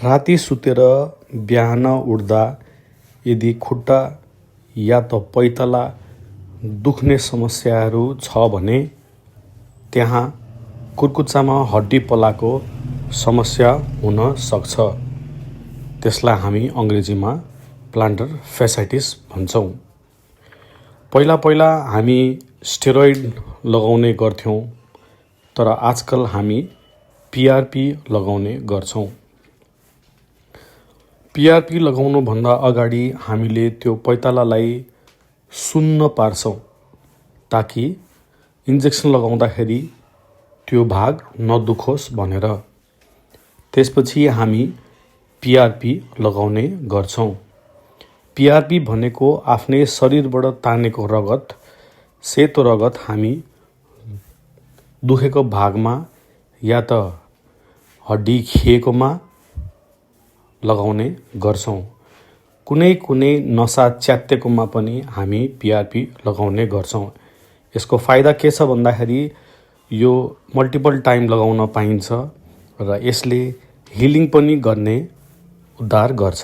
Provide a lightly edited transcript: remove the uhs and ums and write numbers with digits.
राति सुतेर बिहान उठ्दा यदि खुट्टा या त पैताला दुख्ने समस्याहरू छ भने त्यहाँ कुर्कुच्चामा हड्डी पलाको समस्या हुन सक्छ। त्यसलाई हामी अङ्ग्रेजीमा प्लान्टर फ्यासाइटिस भन्छौँ। पहिला हामी स्टेरोइड लगाउने गर्थ्यौँ, तर आजकल हामी पिआरपी लगाउने गर्छौँ। पिआरपी लगाउनुभन्दा अगाडि हामीले त्यो पैतालालाई सुन्न पार्छौँ ताकि इन्जेक्सन लगाउँदाखेरि त्यो भाग नदुखोस् भनेर। त्यसपछि हामी पिआरपी लगाउने गर्छौँ। पिआरपी भनेको आफ्नै शरीरबाट तानेको रगत, सेतो रगत हामी दुखेको भागमा या त हड्डी खिएकोमा लगाउने गर्छौँ। कुनै नसा च्यात्तेकोमा पनि हामी पिआरपी लगाउने गर्छौँ। यसको फाइदा के छ भन्दाखेरि यो मल्टिपल टाइम लगाउन पाइन्छ र यसले हिलिङ पनि गर्ने उद्धार गर्छ।